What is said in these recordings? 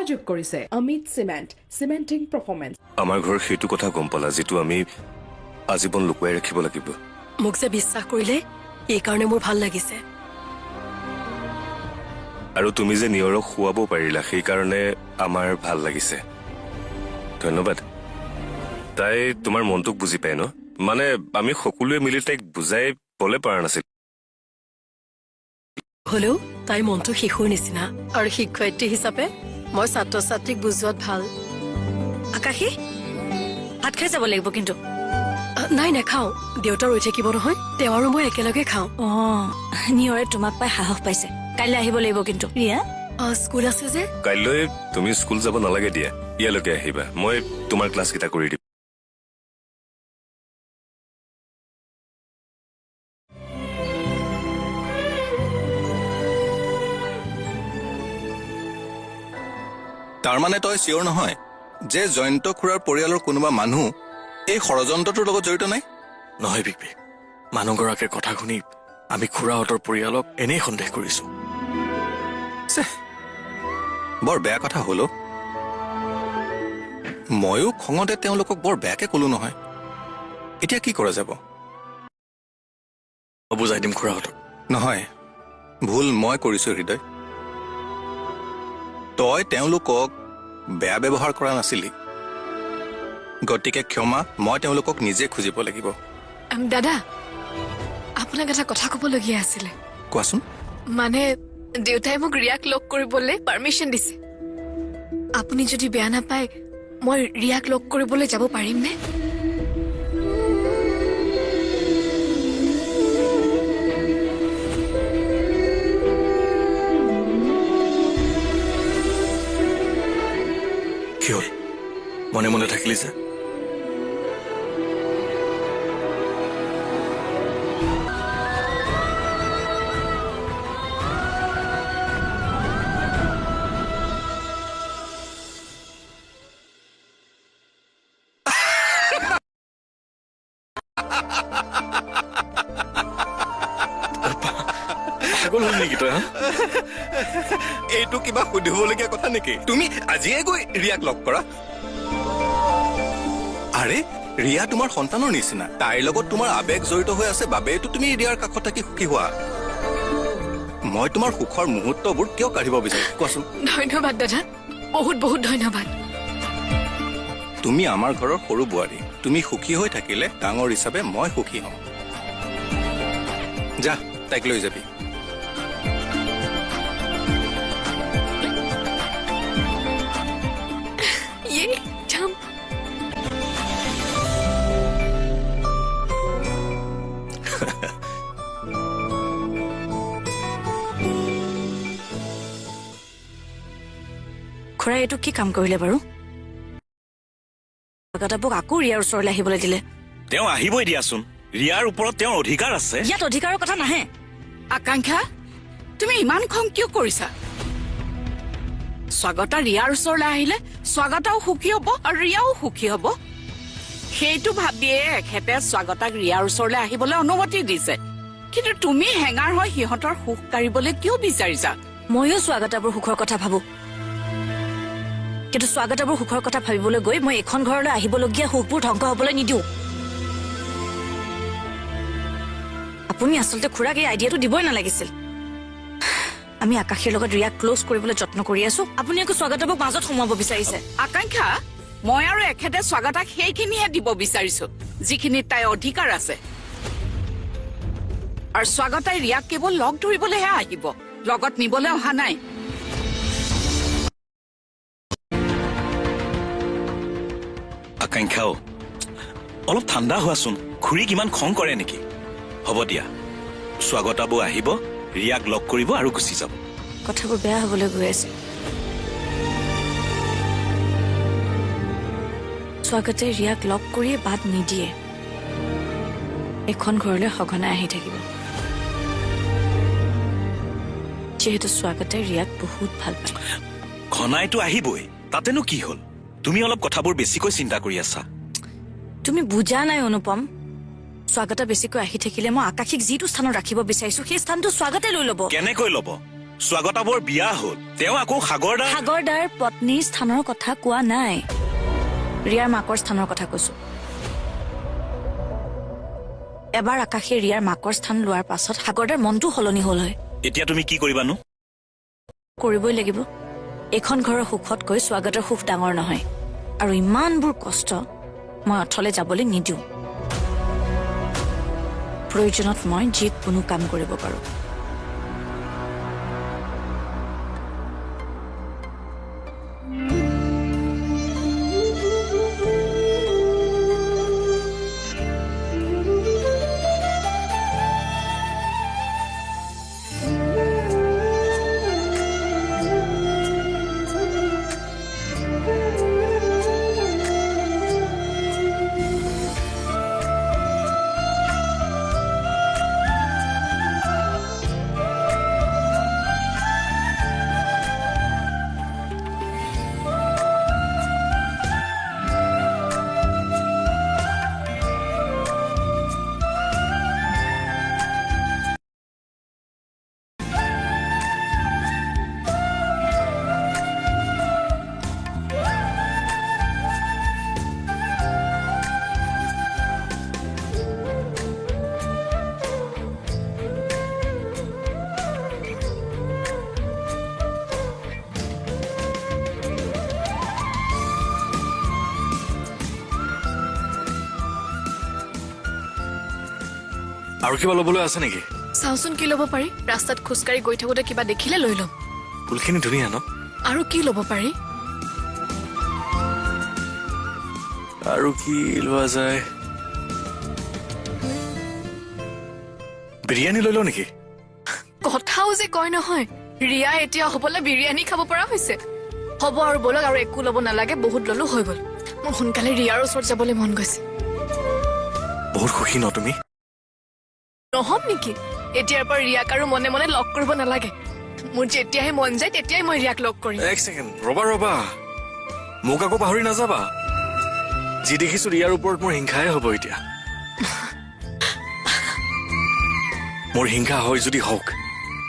সহযোগ কৰিছে Amit cement, চিমেণ্টিং performance. আমাৰ ঘৰৰ সেইটো কথা গম পালা যিটো আমি আজীৱন লুকুৱাই ৰাখিব লাগিব। মোক যে বিশ্বাস কৰিলে এইকাৰণে মোৰ ভাল লাগিছে। আৰু তুমি যে নিয়ৰক খুৱাব পাৰিলা সেইকাৰণে আমাৰ ভাল লাগিছে। ধন্যবাদ। তাই তোমাৰ মনটোক বুজি পায় ন? মানে আমি সকলোৱে মিলি তাইক বুজাই বলে পৰা নাছিল। হ'লেও তাইৰ মনটো শিশুৰ নিচিনা আৰু শিক্ষয়িত্ৰী হিচাপে মই ছাত্ৰ ছাত্ৰীক বুজোৱাত ভাল। আকাশী, ভাত খাই যাব লাগিব কিন্তু। নাই, নাখাওঁ, দেউতা ৰৈ থাকিব নহয়, তেওঁ আৰু মই একেলগে খাওঁ। অ, নিয়ৰে তোমাক পাই সাহস পাইছে। কাইলৈ আহিব লাগিব কিন্তু। ৰিয়া, স্কুল আছে যে। কাইলৈ তুমি স্কুল যাব নালাগে দিয়া, ইয়ালৈকে আহিবা, মই তোমাৰ ক্লাছ কেইটা কৰি দিম। তাৰমানে তই চিয়ৰ নহয় যে জয়ন্ত খুৰাৰ পৰিয়ালৰ কোনোবা মানুহ এই ষড়যন্ত্ৰটোৰ লগত জড়িত নাই? নহয় বিকবি, মানুহগৰাকীৰ কথা শুনি আমি খুৰাহঁতৰ পৰিয়ালক এনেই সন্দেহ কৰিছো। বৰ বেয়া কথা হলো। ময়ো খঙতে তেওঁলোকক বৰ বেয়াকে কলো নহয়। এতিয়া কি কৰা যাব? বুজাই দিম খুৰাহঁতক। নহয়, ভুল মই কৰিছো হৃদয়। তই তেওঁলোকক বেয়া ব্যৱহাৰ কৰা নাছিলি, গতিকে ক্ষমা মই তেওঁলোকক নিজে খুজিব লাগিব। দাদা, আপোনাক এটা কথা ক'বলগীয়া আছিলে। কোৱাচোন। মানে দেউতাই মোক ৰিয়াক লগ কৰিবলৈ পাৰ্মিশ্যন দিছে। আপুনি যদি বেয়া নাপায় মই ৰিয়াক লগ কৰিবলৈ যাব পাৰিমনে? কি হ'ল, মনে মনে থাকিলি যে? পাগল হ'ল নেকি তই? এইটো কিবা সুধিবলগীয়া কথা নেকি? তুমি আজিয়ে গৈ ৰিয়াক লগ কৰা। আৰে ৰিয়া তোমাৰ সন্তানৰ নিচিনা, তাইৰ লগত তোমাৰ আৱেগ জড়িত হৈ আছে বাবেইতো তুমি ৰিয়াৰ কাষত থাকি সুখী হোৱা। মই তোমাৰ সুখৰ মুহূৰ্তবোৰ কিয় কাঢ়িব বিচাৰিম কোৱাচোন? ধন্যবাদ দাদা, বহুত বহুত ধন্যবাদ। তুমি আমাৰ ঘৰৰ সৰু বোৱাৰী, তুমি সুখী হৈ থাকিলে ডাঙৰ হিচাপে মই সুখী হ'ম। যা, তাইক লৈ যাবি। খুৰাই এইটো কি কাম কৰিলে বাৰু? স্বাগতাবক আকৌ ৰিয়াৰ ওচৰলৈ আহিবলৈ দিলে। তেওঁ আহিবই দিয়াচোন, ৰিয়াৰ ওপৰত তেওঁৰ অধিকাৰ আছে। ইয়াত অধিকাৰৰ কথা নাহে। আকাংক্ষা, তুমি ইমান খং কিয় কৰিছা? স্বাগতা ৰিয়াৰ ওচৰলৈ আহিলে স্বাগতাও সুখী হ'ব আৰু ৰিয়াও সুখী হ'ব। সেইটো ভাবিয়ে এখেতে স্বাগতাক ৰিয়াৰ ওচৰলৈ আহিবলৈ অনুমতি দিছে। কিন্তু তুমি হেঙাৰ হৈ সিহঁতৰ সুখ কাঢ়িবলৈ কিয় বিচাৰিছা? ময়ো স্বাগতাবোৰ সুখৰ কথা ভাবো, কিন্তু স্বাগতাবোৰ সুখৰ কথা ভাবিবলৈ গৈ মই এইখন ঘৰলৈ আহিবলগীয়া সুখবোৰ ধ্বংস হ'বলৈ নিদিওঁ। আপুনি আচলতে খুৰাক এই আইডিয়াটো দিবই নালাগিছিল। আমি আকাশীৰ লগত ৰিয়াক ক্ল'জ কৰিবলৈ যত্ন কৰি আছো, আপুনি আকৌ স্বাগতাবক মাজত সোমাব বিচাৰিছে। আকাংক্ষা, মই আৰু এখেতে স্বাগতাক সেইখিনিহে দিব বিচাৰিছো যিখিনিত তাইৰ অধিকাৰ আছে। আৰু স্বাগতাই ৰিয়াক কেৱল লগ ধৰিবলৈহে আহিব, লগত নিবলৈ অহা নাই। আকাংক্ষাও অলপ ঠাণ্ডা হোৱাচোন, খুৰীক ইমান খং কৰে নেকি? হ'ব দিয়া, স্বাগতাবো আহিব, ৰিয়াক লগ কৰিব আৰু গুচি যাব। কথাবোৰ বেয়া হ'বলৈ গৈ আছে। স্বাগতে ৰিয়াক লগ কৰিয়ে বাদ নিদিয়ে, এখন ঘৰলৈ সঘনাই আহি থাকিব। যিহেতু স্বাগতে ৰিয়াক বহুত ভাল পায়। ঘনাইতো আহিবই, তাতেনো কি হ'ল? তুমি অলপ কথাবোৰ বেছিকৈ চিন্তা কৰি আছা। তুমি বুজা নাই অনুপম, স্বাগতা বেছিকৈ আহি থাকিলে মই আকাশীক যিটো স্থানত ৰাখিব বিচাৰিছো সেই স্থানটো স্বাগতে লৈ ল'ব। কেনেকৈ ল'ব? স্বাগতাবৰ বিয়া হ'ল, তেওঁ আকৌ সাগৰদাৰ সাগৰদাৰ পত্নীৰ স্থানৰ কথা কোৱা নাই, ৰিয়াৰ মাকৰ স্থানৰ কথা কৈছো। এবাৰ আকাশে ৰিয়াৰ মাকৰ স্থান লোৱাৰ পাছত সাগৰদাৰ মনটো সলনি হ'ল হয়। এতিয়া তুমি কি কৰিবানো? কৰিবই লাগিব। এইখন ঘৰৰ সুখতকৈ স্বাগতৰ সুখ ডাঙৰ নহয়, আৰু ইমানবোৰ কষ্ট মই অথলে যাবলৈ নিদিওঁ। প্ৰয়োজনত মই যিকোনো কাম কৰিব পাৰোঁ। আৰু কিবা ল'বলৈ আছে নেকি? চাওঁচোন কি ল'ব পাৰি। ৰাস্তাত খোজকাঢ়ি গৈ থাকোঁতে কিবা দেখিলে লৈ ল'ম। ফুলখিনি ধুনীয়া ন? আৰু কি ল'ব পাৰি? আৰু কি লোৱা যায়? বিৰিয়ানী লৈ লওঁ নেকি? কথাও যে কয় নহয়, ৰিয়া এতিয়া হ'বলৈ বিৰিয়ানী খাব পৰা হৈছে। হ'ব আৰু ব'লক, আৰু একো ল'ব নালাগে, বহুত ল'লো হৈ গ'ল। মোৰ সোনকালে ৰিয়াৰ ওচৰত যাবলৈ মন গৈছে। বহুত সুখী ন তুমি? নহ'ম নেকি? এতিয়াৰ পৰা ৰিয়াক আৰু মনে মনে লগ কৰিব নালাগে। মোৰ যেতিয়াহে মন যায় তেতিয়াই মই ৰিয়াক লগ কৰিম। এক ছেকেণ্ড ৰবা ৰবা, মোক আকৌ পাহৰি নাযাবা। যি দেখিছো ৰিয়াৰ ওপৰত মোৰ হিংসাই হ'ব এতিয়া। মোৰ হিংসা হয় যদি হওক,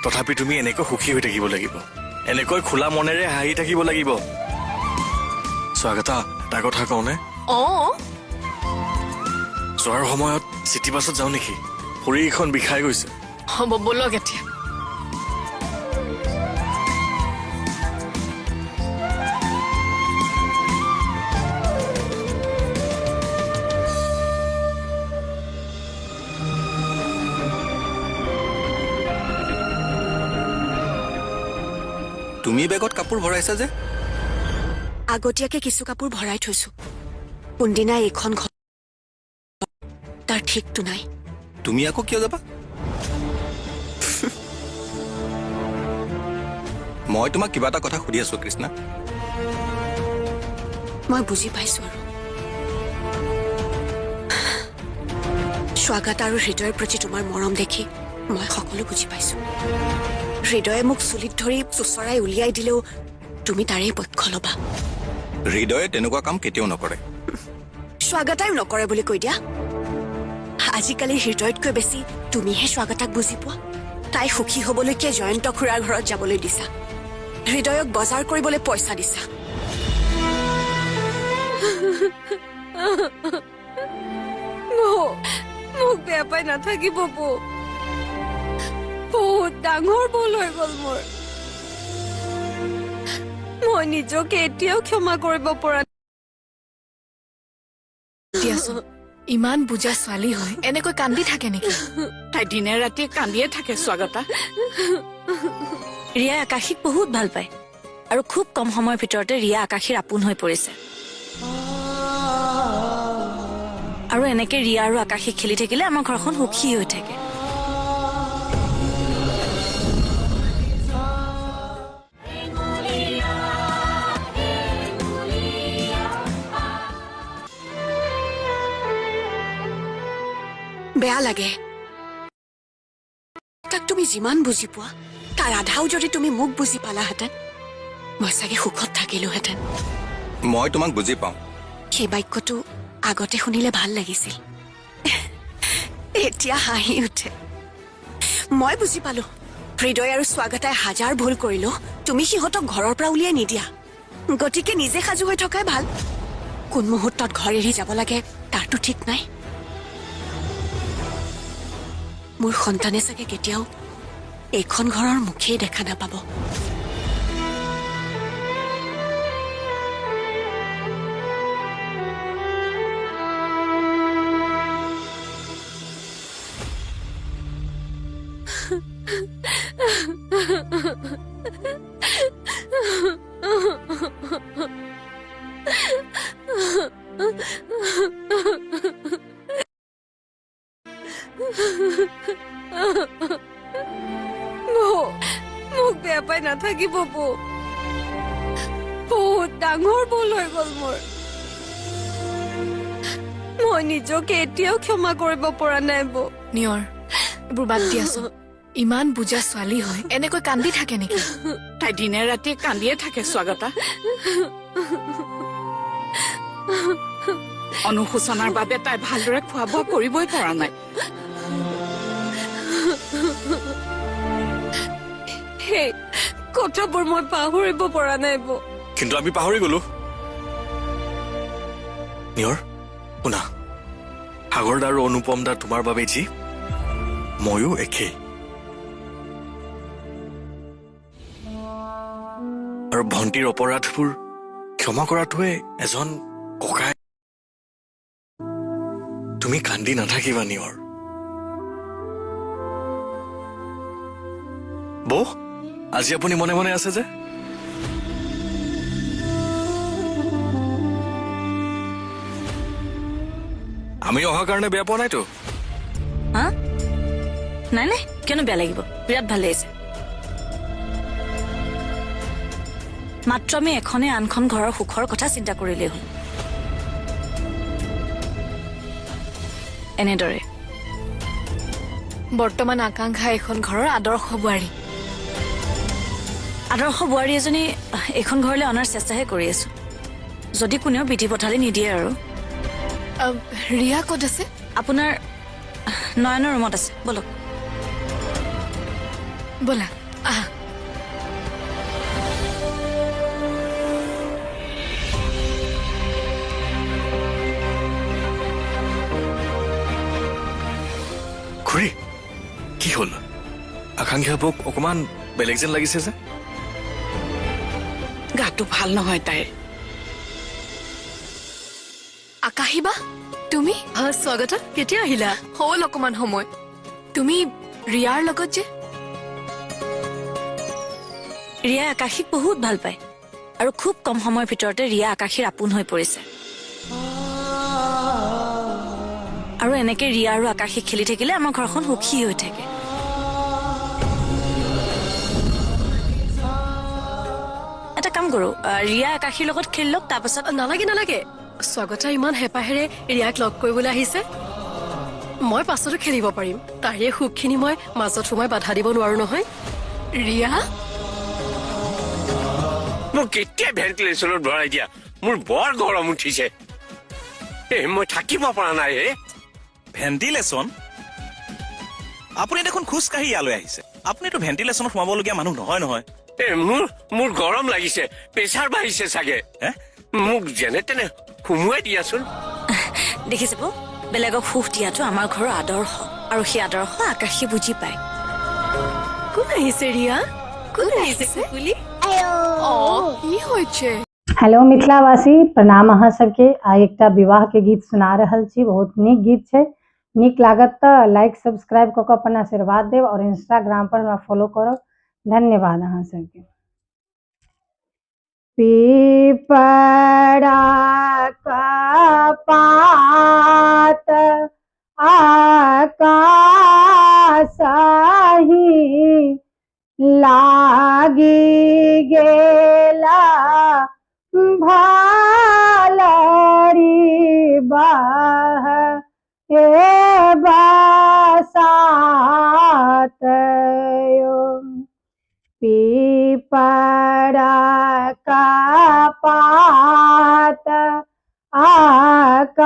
তথাপি তুমি এনেকৈ সুখী হৈ থাকিব লাগিব, এনেকৈ খোলা মনেৰে হাঁহি থাকিব লাগিব। স্বাগতা, এটা কথা কওঁনে? অ, যোৱাৰ সময়ত চিটি বাছত যাওঁ নেকি? ভৰিখন বিষাই গৈছে। হ'ব ব'লক এতিয়া। তুমি বেগত কাপোৰ ভৰাইছা যে? আগতীয়াকে কিছু কাপোৰ ভৰাই থৈছো। কোনদিনা এইখন ঘৰ তাৰ ঠিকটো নাই। তুমি আকৌ কিয় যাবা? মই তোমাক কিবা এটা কথা সুধি আছো কৃষ্ণা। মই বুজি পাইছো আৰু স্বাগত আৰু হৃদয়ৰ প্ৰতি তোমাৰ মৰম দেখি মই সকলো বুজি পাইছো। হৃদয়ে মোক চুলিত ধৰি চোচৰাই উলিয়াই দিলেও তুমি তাৰেই পক্ষ ল'বা। হৃদয়ে তেনেকুৱা কাম কেতিয়াও নকৰে। স্বাগতায়ো নকৰে বুলি কৈ দিয়া। আজিকালি হৃদয়তকৈ বেছি তুমিহে স্বাগতাক বুজি পোৱা। তাই সুখী হ'বলৈকে জয়ন্ত খুৰাৰ ঘৰত যাবলৈ দিছা, হৃদয়ক বজাৰ কৰিবলৈ পইচা দিছা। মোক বেয়া পাই নাথাকিব বৌ, বহুত ডাঙৰ ভুল হৈ গ'ল মোৰ। মই নিজকে এতিয়াও ক্ষমা কৰিব পৰা। দিয়াচোন, ইমান বুজা ছোৱালী হৈ এনেকৈ কান্দি থাকে নেকি? তাই দিনে ৰাতিয়ে কান্দিয়ে থাকে স্বাগতা। ৰিয়াই আকাশীক বহুত ভাল পায় আৰু খুব কম সময়ৰ ভিতৰতে ৰিয়া আকাশীৰ আপোন হৈ পৰিছে। আৰু এনেকে ৰিয়া আৰু আকাশী খেলি থাকিলে আমাৰ ঘৰখন সুখী হৈ থাকে। বেয়া লাগে তাক তুমি যিমান বুজি পোৱা তাৰ আধাও যদি তুমি মোক বুজি পালাহেঁতেন, মই চাগে সুখত থাকিলোহেঁতেন। মই তোমাক বুজি পাওঁ। সেই বাক্যটো আগতে শুনিলে ভাল লাগিছিল, এতিয়া হাঁহি উঠে। মই বুজি পালো হৃদয় আৰু স্বাগতাই হাজাৰ ভুল কৰিলো, তুমি সিহঁতক ঘৰৰ পৰা উলিয়াই নিদিয়া। গতিকে নিজে সাজু হৈ থকাই ভাল। কোন মুহূৰ্তত ঘৰ এৰি যাব লাগে তাৰতো ঠিক নাই। মোৰ সন্তানে চাগে কেতিয়াও এইখন ঘৰৰ মুখেই দেখা নাপাব। মোক বেয়া পাই নাথাকিব বৌ, বহুত ডাঙৰ ভুল হৈ গ'ল মোৰ। মই নিজকে এতিয়াও ক্ষমা কৰিব পৰা নাই বৌ। নিয়ৰ, এইবোৰ বাদ দিয়াচোন। ইমান বুজা ছোৱালী হয় এনেকৈ কান্দি থাকে নেকি? তাই দিনে ৰাতিয়ে কান্দিয়ে থাকে স্বাগতা। অনুশোচনাৰ বাবে তাই ভালদৰে খোৱা বোৱা কৰিবই পৰা নাই। সেই কথাবোৰ মই পাহৰিব পৰা নাই বৌ। কিন্তু আমি পাহৰি গলো। নিয়ৰ, শুনা, সাগৰদা আৰু অনুপম দা তোমাৰ বাবে যি, ময়ো একেই। আৰু ভণ্টিৰ অপৰাধবোৰ ক্ষমা কৰাটোৱে এজন ককাই। তুমি কান্দি নাথাকিবা নিয়ৰ। বৌ, আজি আপুনি মনে মনে আছে যে? আমি অহাৰ কাৰণে বেয়া পোৱা নাইতো? হা, নাই নাই, কিয়নো বেয়া লাগিব, বিৰাট ভাল লাগিছে। মাত্ৰ আমি এখনে আনখন ঘৰৰ সুখৰ কথা চিন্তা কৰিলেই হ'ল। এনেদৰে বৰ্তমান আকাংক্ষা এখন ঘৰৰ আদৰ্শ বোৱাৰী। আদৰ্শ বোৱাৰী এজনী এইখন ঘৰলৈ অনাৰ চেষ্টাহে কৰি আছো, যদি কোনেও বিধি পথালি নিদিয়ে আৰু। ৰিয়া ক'ত আছে? আপোনাৰ নয়নৰ ৰুমত আছে, ব'লক। ব'লা, আহা। খুৰী, কি হ'ল? আকাংক্ষা বৌক অকণমান বেলেগ যেন লাগিছে যে। গাটো ভাল নহয় তাইৰ। আকাশিবা, তুমি? স্বাগতা, কেতিয়া আহিলা? হ'ল অকমান সময়। তুমি ৰিয়াৰ লগত যে? ৰিয়াই আকাশীক বহুত ভাল পায় আৰু খুব কম সময়ৰ ভিতৰতে ৰিয়া আকাশীৰ আপোন হৈ পৰিছে। আৰু এনেকে ৰিয়া আৰু আকাশী খেলি থাকিলে আমাৰ ঘৰখন সুখী হৈ থাকে। এটা কাম কৰো, ৰিয়া আকাশীৰ লগত খেলি লওক, তাৰপাছত। নালাগে নালাগে, স্বাগতা ইমান হেঁপাহেৰে ৰিয়াক লগ কৰিবলৈ আহিছে, মই পাছতো খেলিব পাৰিম। তাৰে সুখখিনি মই মাজত সোমাই বাধা দিব নোৱাৰো নহয়। ৰিয়া, মোক কেতিয়া ভেণ্টিলেশ্যনত ভৰাই দিয়া, মোৰ বৰ গৰম উঠিছে। মই থাকিব পৰা নাই। হে ভেণ্টিলেশ্যন? আপুনি দেখোন খোজকাঢ়ি ইয়ালৈ আহিছে, আপুনিতো ভেণ্টিলেশ্যনত সোমাবলগীয়া মানুহ নহয় নহয়। মোৰ গৰম লাগিছে, প্ৰেছাৰ বাঢ়িছে চাগে। মোক যেনে তেনে সুমুৱাই দিয়াচোন। দেখিছে বৌ, বেলেগক সুখ দিয়াটো আমাৰ ঘৰৰ আদৰ্শ, আৰু সেই আদৰ্শ আকাশী বুজি পায়। কোন আহিছে ৰিয়া? কোন আহিছে বুলি? কি হৈছে? हेलो मिथिलावासी, प्रणाम अहाँ सबके। आइ एकटा विवाह के गीत सुना रहल छी। बहुत नीक गीत छै, नीक लागत तऽ लाइक सब्सक्राइब कऽ कऽ अपन आशीर्वाद देब और इंस्टाग्राम पर हमरा फॉलो करब। धन्यवाद अहाँ सबके। पीपरा का पात आकाशही लागी गेला भालरी बाह ए बसात पीपरा का पात आकाशही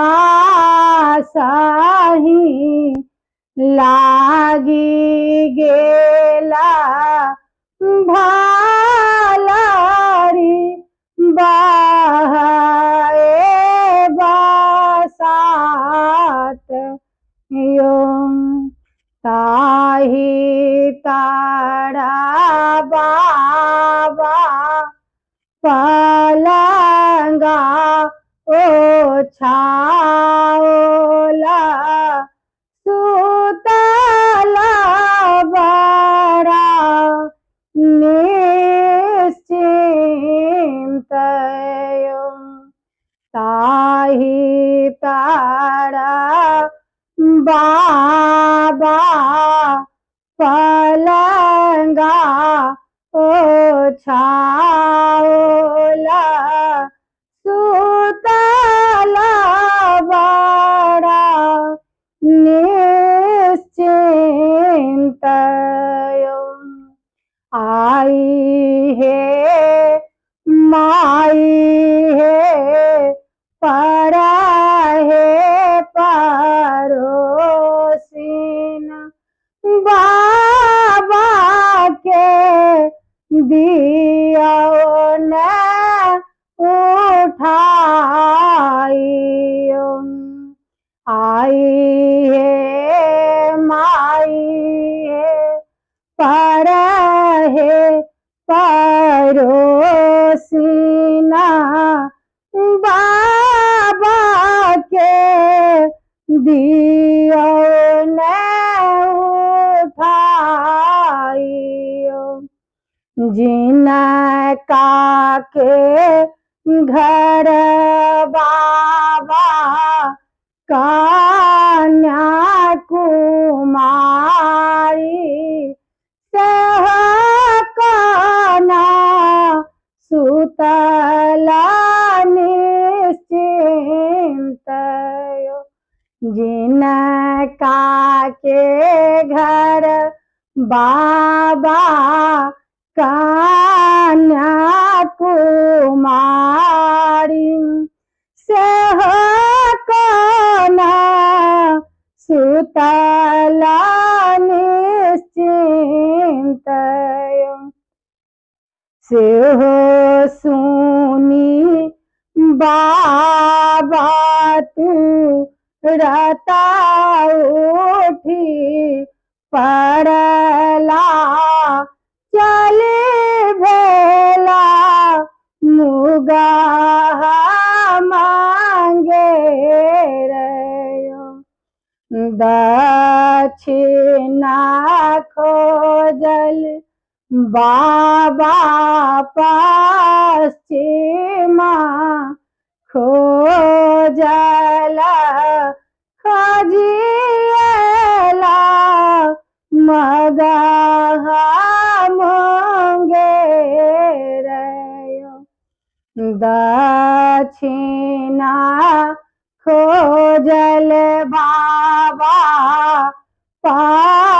लागी लागी गेला भालारी बाहाए बसात यो ताही तारा बाबा पलंगा ओ छाओला सुतला बड़ा निश्चिंत ताही तारा बाबा पलंगा ओ छाओला सुतला बड़ा निश्चिंत आई हे माई हे परा हे परोसिन बाबा के दिया न उठाइयो आई हे माई हे पर हे परोसिना बाबा के दिया न उठाइयो जिना का के घर बाबा कन्या कुमारी सह कना सुतला निश्चिंत जिनका के घर बाबा कन्या कुमारी सेह कना सुतला निश्चिंत सेहो सुनी बाबा तू रता उठी पड़ला चले भेला मुगा मांगे रयो दक्षिणा खोजल बाबा पश्चिमा खोजला खोजिएला मगा मांगे रयो दक्षिणा खोजल बाबा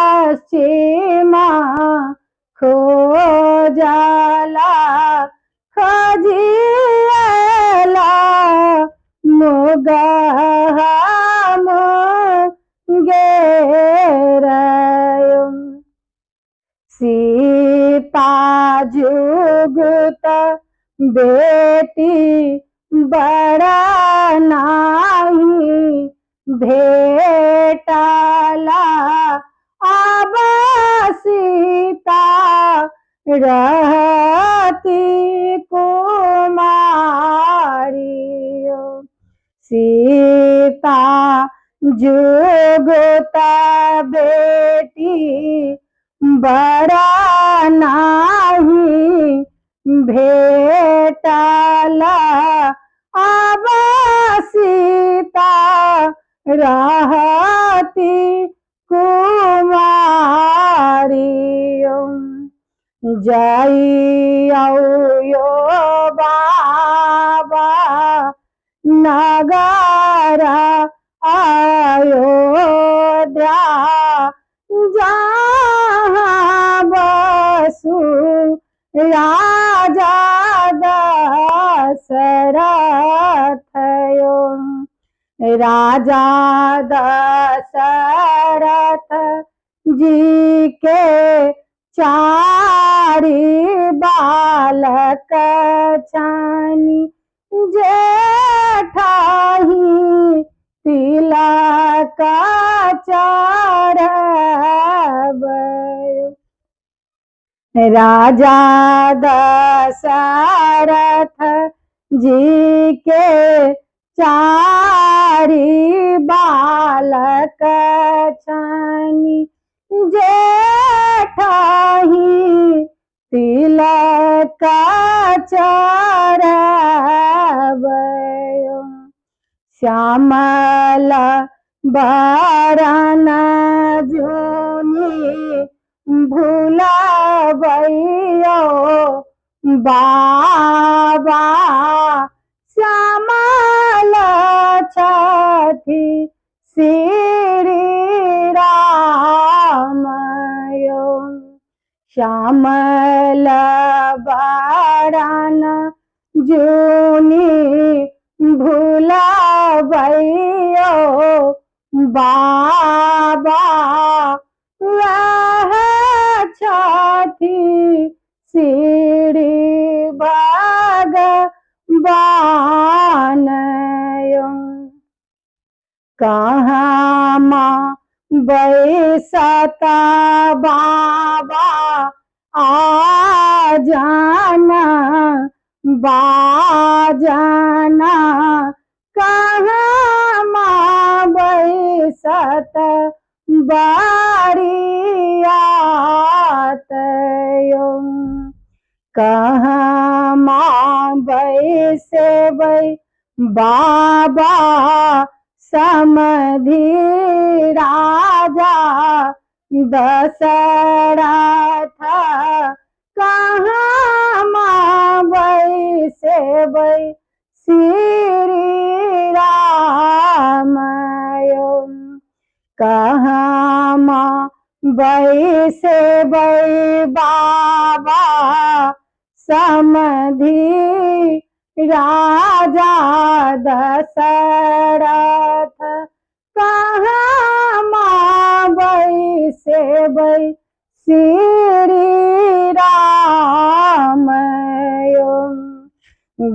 पश्चिमा खोजला खोजिएला मुगा मांगे रयो सीता जुगत बेटी बड़ा नाही भेटला अब सीता रहती कुमारी सीता जुगत बेटी बड़ा नाही भेटला अब सीता रहती कुमारी जाई यो बाबा नगारा अयोध्या जहाँ बसु राजा दशरथ यो राजा दशरथ जी। जी के चारि बालक छानी जेठाही तिलक चढ़बै। राजा दशरथ जी के चारि बालक छानी जेठाही तिलक चढ़बै। श्यामल बरन जुनी भुलबैयो बाबा श्यामल छथि श्री राम यो। श्यामल बरन जुनी भुलबैयो बाबा वह छथि श्री भगवान यो। कहाँ माँ बैसता बाबा आ जाना बाजाना कहाँ माँ बैसत बारियात यो। कहाँ माँ बैसेबै बाबा समधि राजा दशरथ कहाँ माँ बैसेबै श्री राम यो। कहाँ माँ बैसेबै बाबा समधि राजा दशरथ कहाँ माँ बैसेबै श्री राम यो।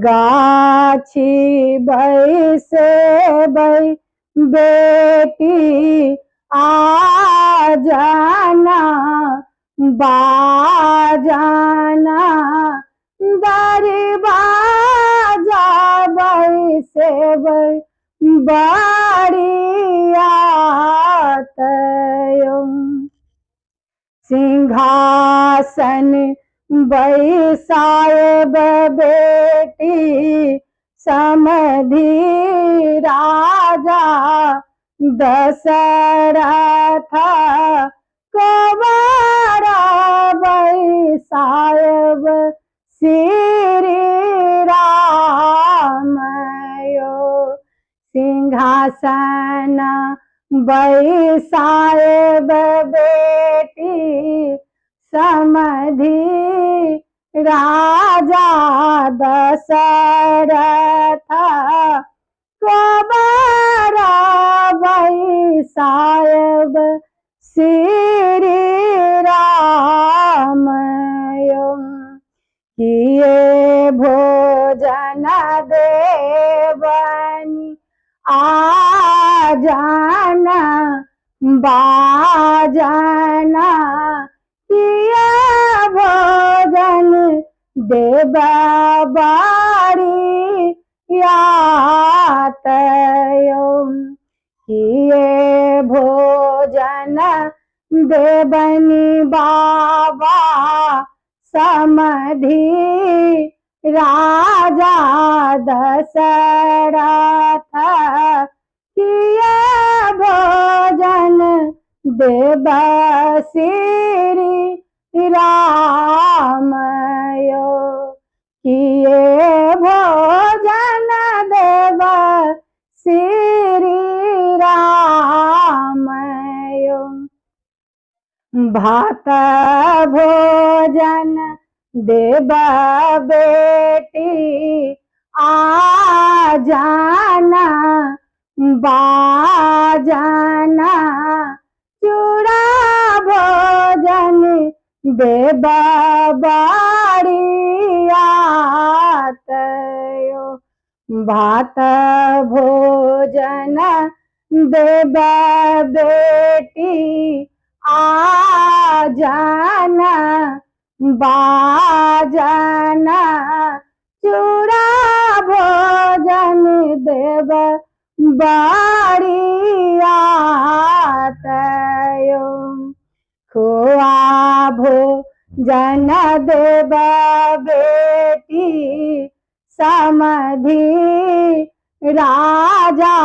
गाछी बैसेबै बेटी आ जाना बाजाना दरवाजा बैसेबै बारियात यो। सिंहासन बैसाएब बेटी समधि राजा दशरथ कुंवर बैसाएब श्री राम यो। सिंहासन बैसाएब बेटी समधि राजा दशरथ कुंवर बैसाएब श्री राम यो। किए भोजन देवनी आ जाना बाजाना किए भोजन देव बारियात यो। किए भोजन देवनी बाबा समधि राजा दशरथ किए भोजन देव श्री राम यो। किए भोजन देव श्री राम यो। भात भोजन देव बेटी आ जाना बाजाना चूड़ा भोजन देबा बाड़िया तयो भात भोजन देबा बेटी आ जाना बाजाना चूड़ा भोजन देव बाड़िया तयो खोआ भोजन देव बेटी समधि राजा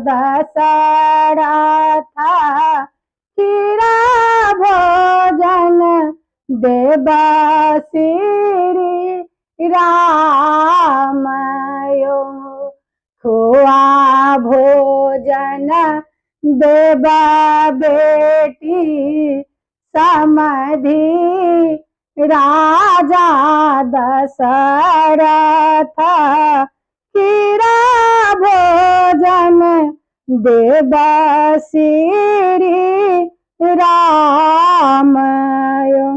दशरथ खीरा भोजन देव श्री राम यो खोआ भोजन देव बेटी समधि राजा दशरथ खीरा भोजन देव श्री राम यो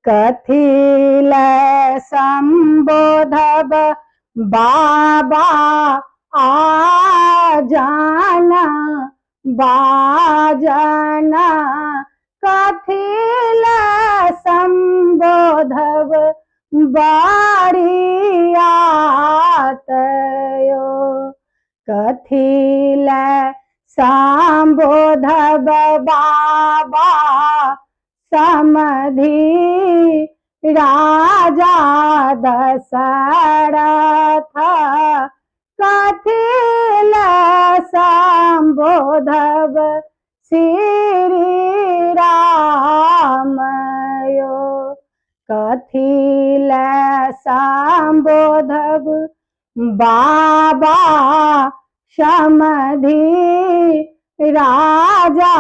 कथिल संबोधब बाबा आ जाना बाजाना कथिल संबोधब बाड़िया तयो कथिल संबोधब बाबा समधि राजा दशरथ कथिल संबोधब श्री राम यो कथिल संबोधब बाबा समधि राजा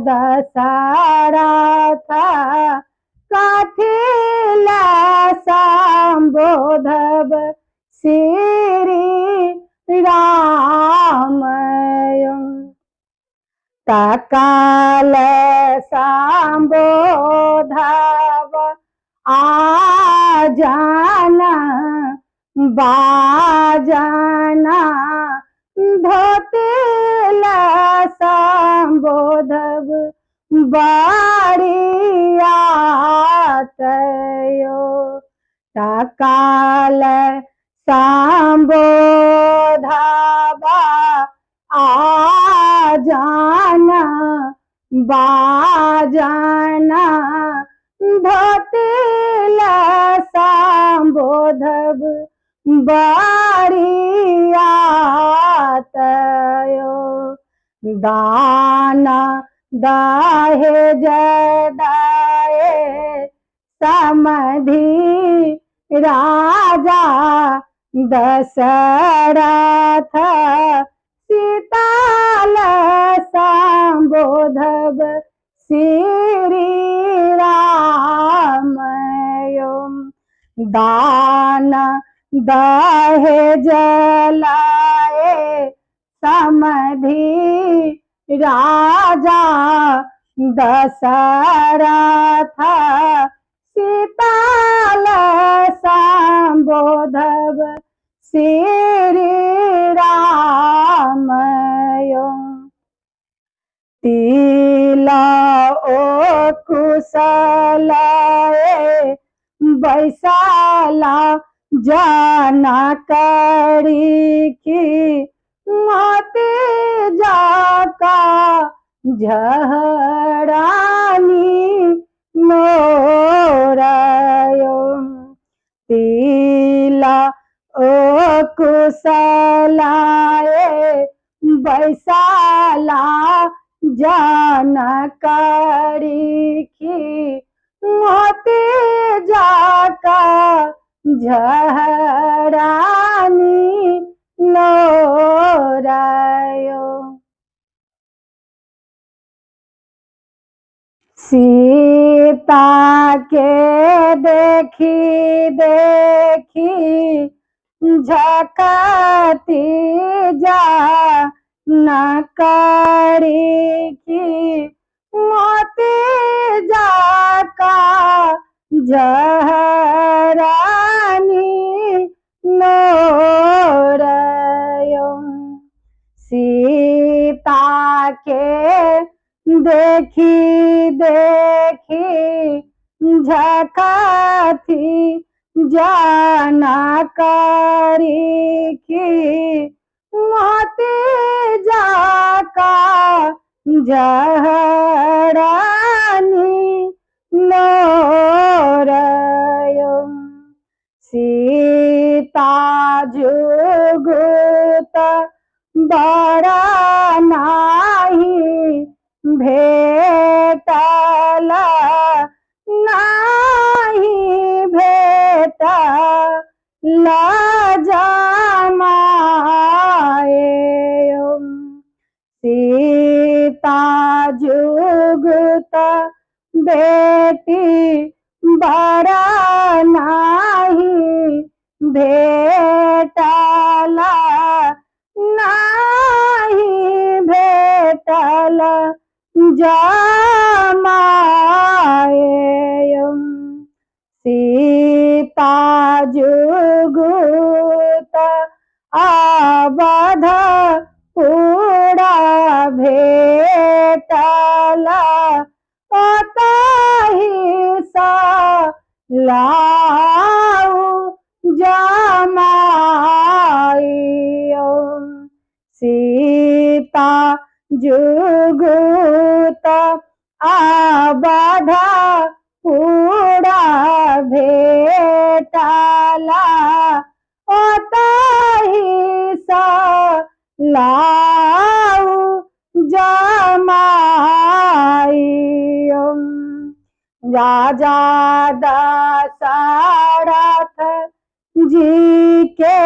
दशरथ कथिल संबोधब श्री राम यो तकाल संबोधब आ जाना बाजाना धोतिल संबोधब बाड़िया तयो तकाल संबोधब आ जाना बाजाना धोतिल संबोधब बाड़िया तयो दाना दाहे जदाए समधि राजा दशरथ सीताल संबोधब श्री राम यो दान दाहे जलाए समधि राजा दशरथ सीताल संबोधब श्री राम यो तिला ओ कुशल बैसाला जाना करी की मोती जाका झरानी मोरायो तिला ओ कुशलाए बैसाला जाना करी की मोती जाका झरानी नोरायो सीता के देखी देखी झकती जा न करी की मोती जाका झरानी नोरयो। सीता के देखी देखी झकाथी जाना करी की मोती जाका झरानी नोरयो। सीता जुगुत बड़ा नाही भेटला नाही भेटला जमाए। सीता जुगुत बेटी बड़ा नाही भेटला नाही भेटला जमाए। सीता जुगुत अवध पूरा भेटला ओतहि सा लाऊ जमाइयो। सीता जुगुत अवध पूरा भेटला ओतहि सा लाऊ जमाइयो। राजा दशरथ जी के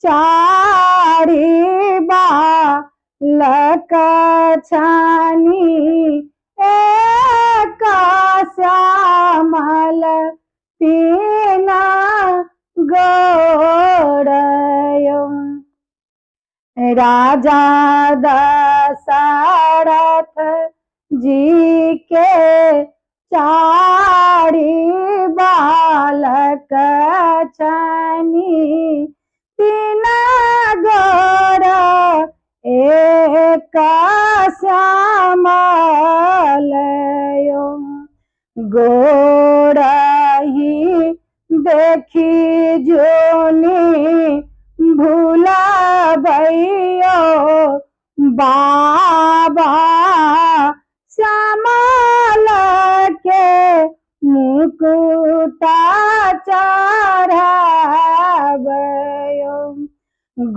चारि बालक छानी एक श्यामल तीन गोरयो। राजा दशरथ जी के चारि बालक छानी तीन गोर एक श्यामल। गोरही देखी जोनी भूलबैयो बाबा श्यामल के मुकुटा चढ़ाबैयो।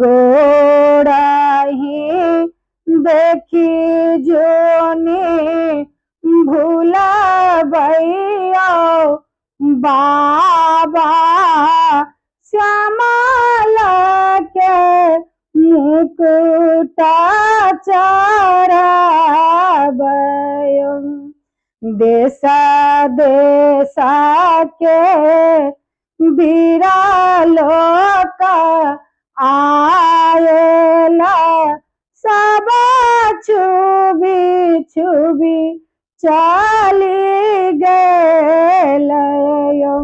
गोरही देखी जोनी भूलबैयो बाबा श्यामल के मुकुटा चढ़ाबैयो। देश देश के बीरा लोक आएला सब छुबी छुबी चली गेलयो।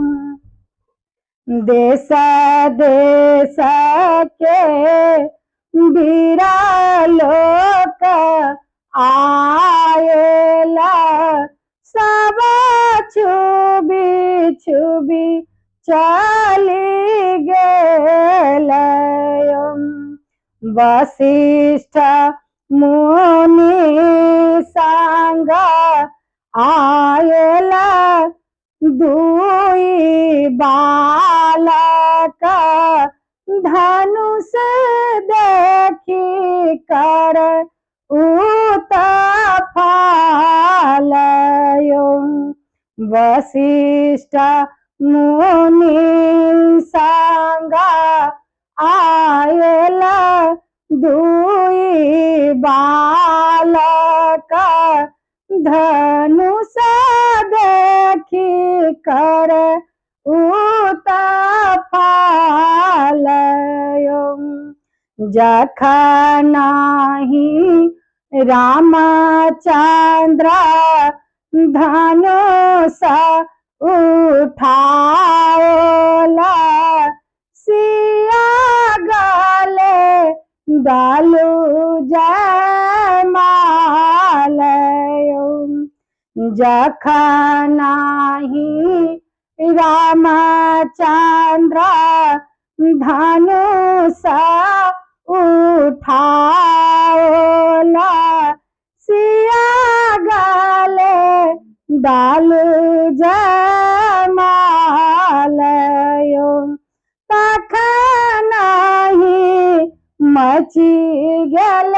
देश देश के बीरा लोक आएला सब छुबी छुबी चली गेलयो। वशिष्ठ मुनि संग आएला दुई बालक धनुष देखी कर उतफालयो। वशिष्ठ मुनि संग आएला दुई बालक धनुष देखी कर उतफालयो। जखनाही रामचंद्र धनुष उठाओल सिया गले डालू जयमाल। जखनाही रामचंद्र धनुष उठाओल सिया गले डालू जयमाल। तखनाही मची गेल